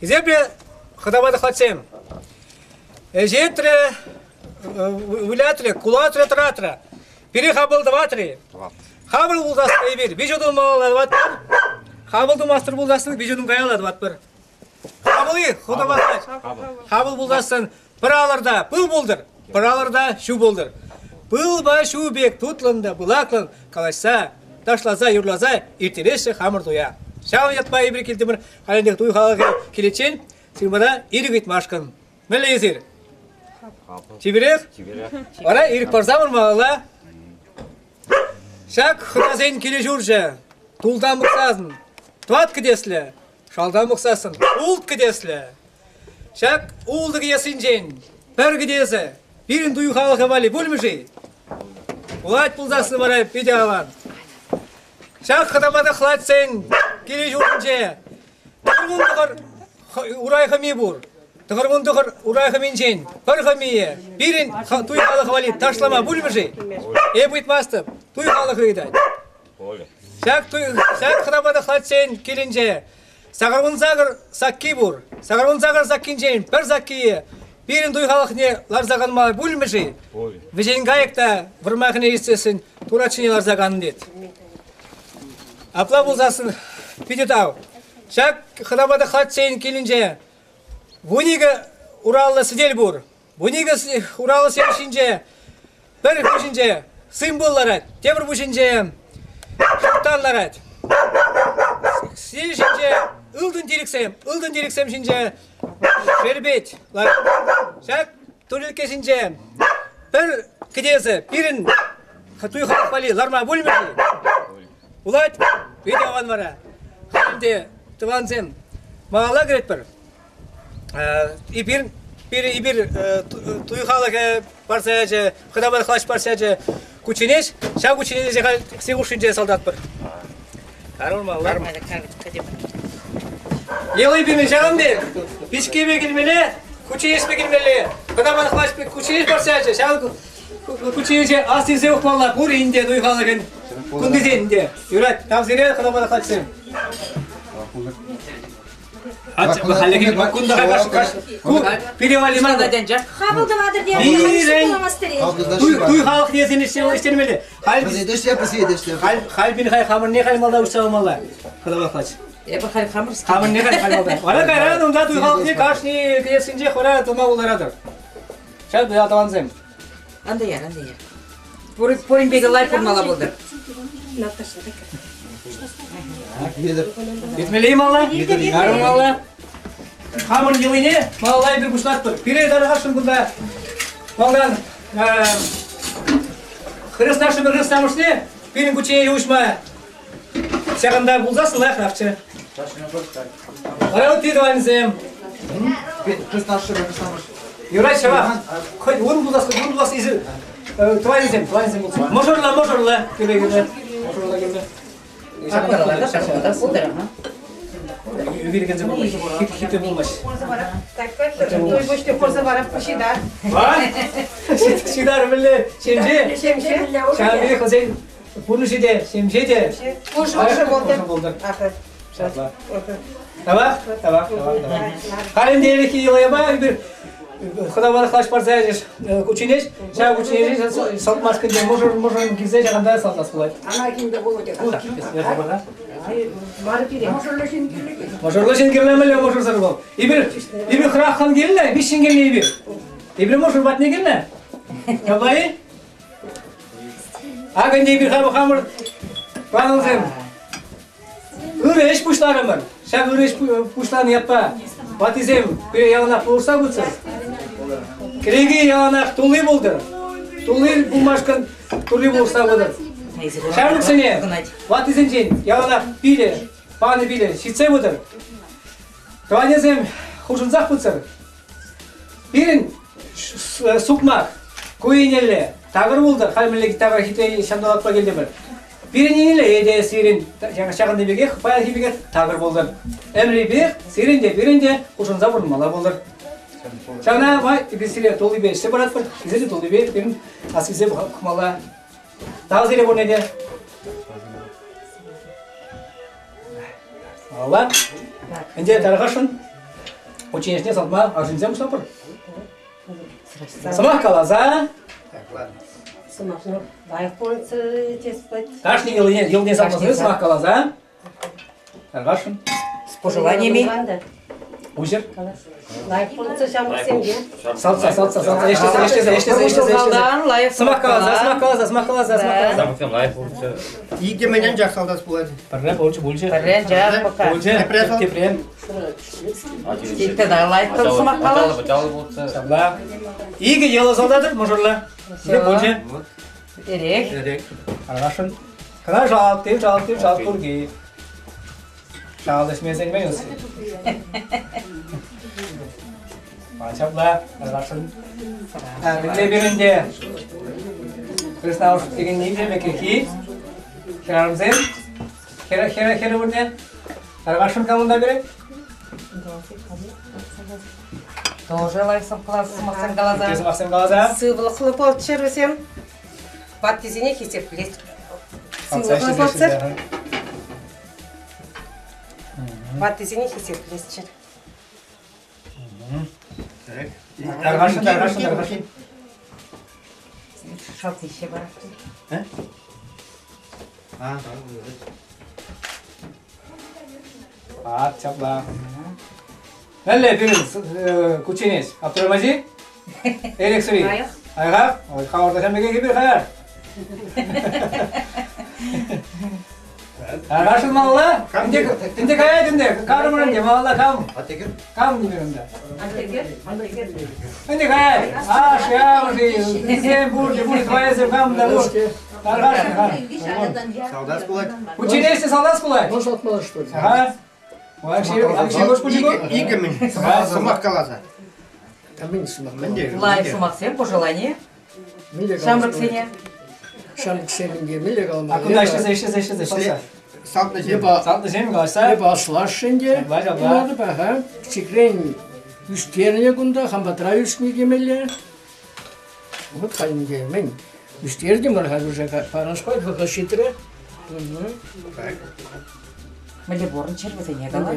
Хисеплӗ хӑтапа тӑхлачсем, ӗҫетрӗ, вылятрӗ, кулатрӗ, тӑратрӗ. Пире хапӑл тӑватрӗ. Хапӑл пулсассӑн эпир виҫ утӑм малалла тӑватпӑр. Хапӑл тумастӑр пулсассӑн виҫ утӑм каялла тӑватпӑр. Хапӑл-и? Хутӑмаслать. Хапӑл пулсассӑн пӗр алӑрта пыл пултӑр, пӗр алӑрта ҫу пултӑр. Пылпа ҫу пек тутлӑн та пылаклӑн калаҫса, ташласа, юрласа ирттереҫҫӗ хамӑр туя. Ҫав ятпа эпир килтӗмӗр халӗнех туй халӑхӗ киличчен сирмана ирӗк ыйтмашкӑн. Мӗнле эсир? Чиперех? Вара ирӗк парсамӑр малалла. Ҫак хӑнасен килӗ-ҫурчӗ тултан пӑхсассӑн тӑват кӗтеслӗ, шалтан пӑхсассӑн улт кӗтеслӗ. Ҫак ултӑ кӗтессинчен пӗр кӗтесӗ пирӗн туй халӑхӗ валли пулмӗ-ши? Пулать пулсассӑн вара питӗ аван. Ҫак хӑтапа тӑхлатсен килӗ-ҫуртӗнче 99 урай хӑми пур. 99 урай хӑминчен пӗр хӑмие пирӗн туй халӑхӗ валли ташлама пулмӗ-ши? Эп ыйтмастӑп, туй халӑхӗ ыйтать. Ҫак туй, ҫак хӑтапа тӑхлатсен килӗнче 88 сакки пур. 88 саккинчен пӗр саккие пирӗн туй халӑхне ларса канма пулмӗ-ши? Вӗҫен кайӑк та вӑрман илсессӗн турат ҫине ларса каннӑ тет. Апла пулсассӑн питӗ тав. Ҫак хӑтапа тӑхлатсен килӗнче 12 ураллӑ сӗтел пур. 12 ураллӑ сӗтел ҫинче пӗр пуҫӗнче символ ларать, тепӗр пуҫӗнче шуттан ларать. Сӗтел ҫинче ылтӑн тирӗксем, ылтӑн тирӗксем ҫинче шерпет ларать. Ҫак турилкке ҫинче пӗр кӗтесӗ пирӗн туй халӑх валли ларма пулмӗ-ши? Пулать, питӗ аван вара. Халь ӗнтӗ, тӑвансем, малалла кӗретпӗр. Эпир пире эпир туй халӑхӗ парса ячӗ, хӑтапа хлаҫ парса ячӗ кучченеҫ. Ҫав кучченеҫе халь все хушшинче салтатпӑр. Кармалла. Йӑли пирӗн ҫавӑн пек. Пичкепе килмелле, кучченеҫпе килмелле. Хӑтапа хлаҫ кучченеҫ парса ячӗ. Ҫав кучченеҫе ас илсе ухмалла пур ӗнтӗ туй халӑхӗн кунтисен те. Юрать, тав сире, хӑтапа хлаҫсем. Пире валли мар. Хапӑл тӑватӑр Пирӗн туй халӑхне ӗҫтермелле. Халь пин хай хамӑрне халь малта уҫса памалла. Хӑталахлач. Эпӗ халь хамӑр Хамӑрне халь халь малта. Вара кайран унта туй халӑхне кашни кӗтессинче хора тума пултаратӑр. Ҫав туя тӑвансем. Анда яр, анда яр. Пурин пек лайӑх курмалла пултӑр. Иртмелле малла, ярӑнмалла. Хамӑр йӑлине малалла эпир пуҫлатпӑр. Пире тархасшӑн кунта малтан хресташшӗпе хрестамӑшне пирӗн кучченеҫе уҫма ҫакӑнта пулсассӑн лайӑхрахчӗ. Вара ытти тӑвансем. Юрать ҫавах. Хӑть ун пулас, ун пулас эсир тӑвансем, тӑвансем пулсан. Мӑшӑрлӑ, мӑшӑрлӑ кӗле кӗле. Мӑшӑрлӑ кӗле. Ӳкерекенсем пулмасть, хитре пулмасть. Туй пуҫне хурса вара ҫитар. Ҫитар мӗнле ҫемҫе. Ҫемҫе. Ҫавӑн пекех вӗсен пурнӑҫӗ те, ҫемҫе те. Пушӑ пултӑр. Ҫапла. Тавах, тавах, тавах, тавах. Халь ӗнтӗ ӗлӗкхи йӑлапа эпир хӑтапа хлаҫ парса ячӗҫ кучченеҫ. Ҫав кучченеҫе салтмашкӑн те мӑшӑр мӑшӑрӑн килсе ҫакӑнта салтас пулать. Ана килте пулать. Мӑшӑрлӑ ҫын кирлӗ мӗнле мӑшӑрсӑр вӑл? Эпир эпир хӑраххӑн килнӗ, виҫҫӗн килнӗ эпир. Эпир мӑшӑр патне килнӗ. Ҫапла-и? Акӑ ӗнтӗ эпир хамӑр панӑсем Ырӑ ӗҫ пуҫларӑмӑр. Ҫак ырӑ ӗҫ пуҫланӑ ятпа ваттисем пире яланах пулӑшса пыччӑр. Кӗреке яланах тулли пултӑр. Тулли пулмашкӑн тулли пулӑшса пытӑр. Ҫамрӑксене ваттисенчен яланах пилӗ, панӑ пилӗ ҫитсе пытӑр. Тӑванӗсем хушӑнсах пыччӑр. Пирӗн сукмак ку еннелле такӑр пултӑр. Халь мӗнле такӑр хитре ҫанталӑкпа килтӗмӗр. Пирӗн енеле те сирӗн ҫакӑнти пекех, паянхи пекех такӑр пултӑр. Ӗмрипех сирӗн те, пирӗн те хушӑнса пурӑнмалла пултӑр. Ҫавна май эпир сире туллипе ӗҫсе паратпӑр, сире те туллипе пирӗн аслисем пӑхмалла. Тав сире пурне те. Малалла. Ӗнтӗ тархасшӑн. Кучченеҫне салтма арҫынсем пуҫлатпӑр. Сӑмах каласа. Так, ладно. Сӑмахне лайӑх пурӑнса тес пулать. Кашни йӑлине йӑлне салтмасӑр сӑмах каласа. Тархасшӑн. С пожеланиями. Уҫӑр. Лайӑх пурӑнса ҫамрӑксемпе. Салтса, салтса, салтса, ӗҫлесе, ӗҫлесе, ӗҫлесе, ӗҫлесе, ӗҫлесе. Лайӑх Сӑмах каласа, сӑмах каласа, сӑмах каласа, сӑмах каласа. Ҫамрӑксем лайӑх пулчӗ. Икӗ мӗн анчах салтас пулать. Пӗрре пулчӗ, пулчӗ. Пӗрре анчах пока. Пулчӗ, Тепре сал- тепре. Тата лайӑх сӑмах калас. Ҫапла. Икӗ йӑлӑ салтатӑр мӑшӑрлӑ. Икӗ пулчӗ. Эрех. Эрех. Арашӑн. Кӑна шалти, шалти, шал курки. Шал ӗҫмесен мӗн усси? Ҫапла, арашӑн. Мӗнле пирӗнте Хресна текенни те мекехи. Хӗрарӑмсем хӗрӗ хӗрӗ хӗрӗ вырне. Тархасшӑн камунта пире? Тоже лайӑх сӑмахсем каласа. Сӑмахсем каласа. Сывлӑхлӑ пулччӑр вӗсем. Ваттисене хисеплет. Сывлӑхлӑ пулччӑр. Ваттисене хисеплесчӗр. Тархасшӑн, тархасшӑн, тархасшӑн. Шалтище вара. А, А, ҫапла. Мӗнле пирӗн кучченеҫ? Аптӑрамаҫи? Эрех сӑри. Айха, хаварта ҫамрӑк эпир хаяр. Арашын малла? Тӗнде каять ӗнтӗ, карӑмӑр ӗнтӗ, малалла кам? Кам нимер ӗнтӗ? Ӗнтӗ каять. Аш, ямӑши, сем пурте, пурте твоесем кам та пур. Тархасшӑн, ха. Салтас пулать. Кучченеҫ салтас пулать. Может, отмала, что ли? Ага. Икӗ мӗн сӑмах каласа. Мӗн сӑмах? Мӗн Лайӑх сӑмахсем, пожелание. Ҫамрӑксене. Ҫамрӑксем ӗнтӗ мӗнле калама? А кунта ӗҫлесе, ӗҫлесе, ӗҫлесе, ӗҫлесе. Салтнӑ ҫем. Салтнӑ ҫем калаҫса. Эпӗ аслашшӗ ӗнтӗ. Ҫапла, ҫапла. Пулатӑп, аха. Пӗчӗкрен ӳстернӗ кунта, хампатра ӳснӗ темелле. Вот халь ӗнтӗ мӗн ӳстертӗмӗр халь уже парӑнспа вӑхӑт ҫитрӗ. Мӗнле пурӑнччӑр вӗсене кала.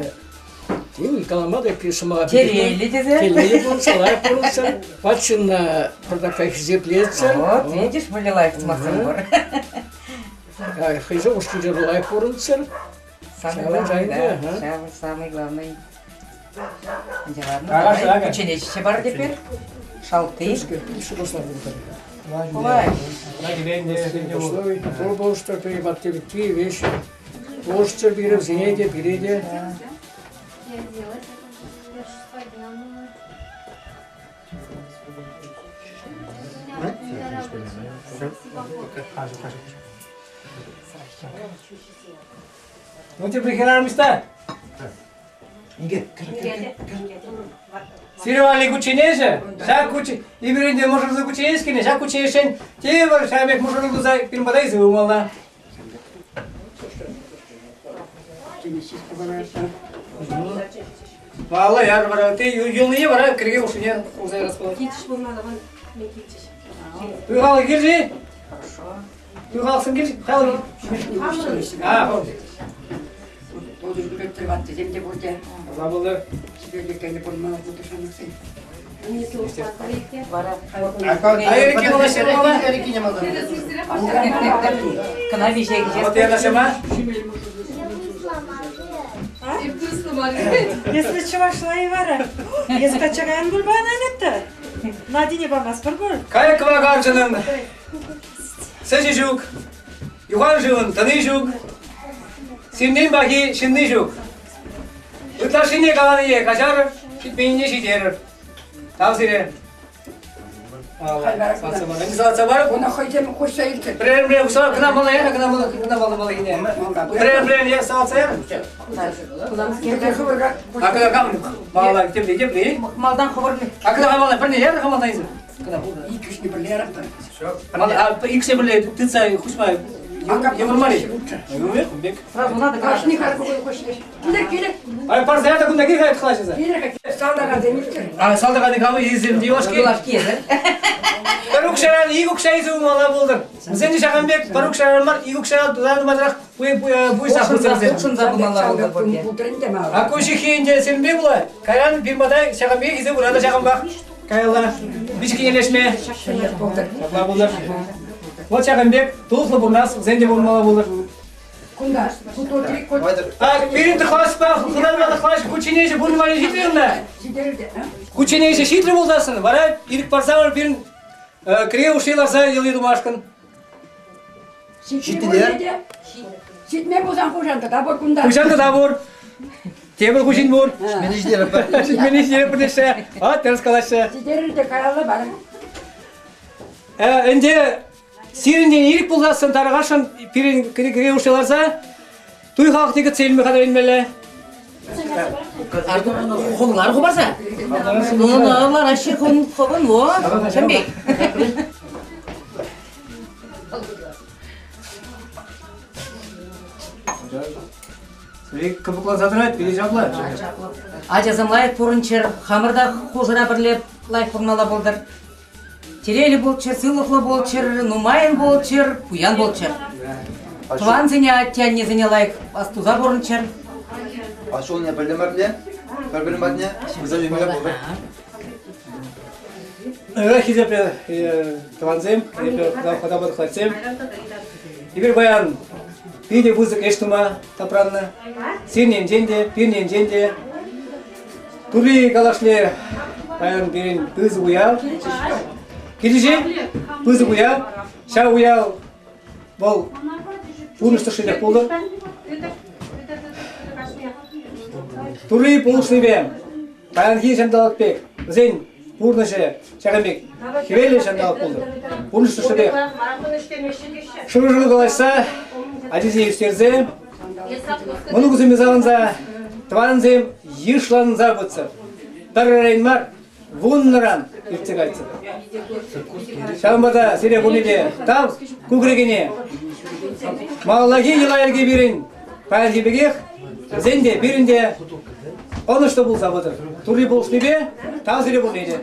Тем калама та сӑмаха Телейлӗ тесе. Телейлӗ пулса, лайӑх пурӑнса, ват ҫынна пӑртакка хисеплетсӗр. Вот, видишь, мӗнле лайӑх сӑмахсем пур. Хӑйсем ушкӑнча лайӑх пурӑнччӑр. Самый главный, да. Самый главный. Ага, Кучченеҫ бар теперь. Шалты. Пулай. Пур перебаттивити вещи. Пулӑшчӑр пире, вӗсене те, пире те. Ну, теперь хӗрарӑм ӑҫта? Сире валли кучченеҫӗ, ҫак кучче, эпир ӗнтӗ мӑшӑрлӑ кучченеҫ килнӗ, ҫак кучченеҫшӗн тепӗр ҫав пек мӑшӑрлӑ туса пирӗн пата илсе пымалла. Малалла яр вара, ты юлнине вара кӗреке хушшине хурса ярас пулать. Килчӗҫ пулмалла, мен килчӗҫ. Туйхалӑх килчӗ? Хорошо. Туйхалӑхсем килчӗ? Халӑх. А, Ваттисем те пурте. Апла пултӑр. Сӳтӗлекенӗ пулмалла пултӑр ҫамрӑксен. Вара. А Эрики мала Эрикине малтан. Кӑна виҫе кӗҫес. Вот я нашема. Если чӑвашла и вара. Эс качакан пулман анетта. Надине памастпӑр пуль. Кайӑк кӑвакарчӑнӑн сӗчӗ ҫук, юхан шывӑн тӑни ҫук, сирнен пахи ҫынни ҫук. Ытлашшине каланине каҫарӑр, ҫитменнине ҫитерӗр. Тав сире. Салатса парӑп. Уна хӑйсем хуҫса илчӗ. Пӗрер-пӗрер хуҫса кӑна мала яра, кӑна мала, кӑна мала мала ине. Пӗрер-пӗрер я салатса яр. А кӑна кам мала темле темле. Малтан хӑвӑр. А кӑна мала пӗрне яр хамалта илсе. Кӑна Иккӗшне пӗрле ярап та. Иккӗшне пӗрле тытса хуҫма йывӑр мар-и? Бек. Сразу надо Кашни харпӑк хуҫлӗҫ. Килӗр, килӗр. Ай парса ята кунта кил хайт хлаҫӑса. Килӗр, салтакансем илчӗр. А салтаканы калы изем юлашки. Юлашки, да? Пӗр укҫаран ик укҫа илсе пымалла пултӑр. Вӗсен те ҫакӑн пек пӗр укҫаран мар, ик укҫаран тутармасӑрах пуйса хурса. Хутшӑнса пымалла пултӑр пурте. А ку ҫыххи ӗнтӗ сирӗнпе пулать. Кайран фирмата ҫакӑн пек илсе пырать ҫакӑнпах. Каялла виҫкине леҫме. Ҫапла пултӑр. Вот ҫакӑн пек туслӑ пурӑнас, вӗсен те пурӑнмалла пултӑр. Кунта, кутотри кот. А пирӗн тӑхласпа хӑнанма тӑхлаҫ кучченеҫӗ пурӑнма ҫитрӗ ӑна. Ҫитерӗ Кучченеҫӗ ҫитрӗ пулсассӑн, вара ирӗк парса пирӗн кӗре ушши ларса йӑли тумашкӑн. Ҫитрӗ. Ҫитме пулсан хуҫан та пур кунта. Хуҫан та пур. Тепӗр хуҫин пур. Ҫитмени ҫитерӗпӗр. Ҫитмени ҫитерӗпӗр теҫҫӗ. А, тӗрӗс калаҫҫӗ. Ҫитерӗр те каялла барӑр. Ӗнтӗ Сирӗнтен ирӗк пулсассӑн тархасшӑн пирӗн кӗнекере ушса ларса туй халӑхне кӗтсе илме хатӗрленмелле. Хунлар хупарса. Ну, лараҫҫӗ хун хӑвӑн, во, ҫын пек. Кӑпӑкланса тӑрать, питӗ чаплӑ. Ачасем лайӑх пурӑнччӑр, хамӑр та хушӑра пӗрле лайӑх пурӑнмалла пултӑр. Телейлӗ пулччӑр, сывлӑхлӑ пулччӑр, нумайӑн пулччӑр, пуян пулччӑр. Тӑвансене, атте-аннесене лайӑх астуса пурӑнччӑр. А ҫулне пӗлтӗмӗр те пӗр-пӗрин патне вӗсем илмелле пултӑр. Ырӑ хисеплӗ тӑвансем, эпир хӑта-пӑтӑхлатсем. Эпир паян питӗ пысӑк ӗҫ тума тапраннӑ. Сирӗн енчен те, пирӗн енчен те Турри калашле паян пирӗн пысӑк уяв. Килӗшет? Пысӑк уяв. Ҫав уяв вӑл пурнӑҫ тӑршшӗпех пултӑр. Турри пулӑшнипе паянхи ҫанталӑк пек вӗсен пурнӑҫӗ ҫакӑн пек хӗвеллӗ ҫанталӑк пултӑр. Пурнӑҫ тӑршшӗпех шӑршӑ калаҫса, ачисене ӳстерсе, мӑнукӗсемпе савӑнса, тӑвансем йышланса пытсӑр. Пӗррен мар, вуннӑран иртсе кайсӑр. Ҫавӑнпа та сире пурне те тав кукрекене. Малаллахи йӑла-йӗрке пирӗн паянхи пекех, вӗсен те, пирӗн те ӑнӑҫлӑ пулса пытӑр. Турри пулӑшнипе тав сире пурне те.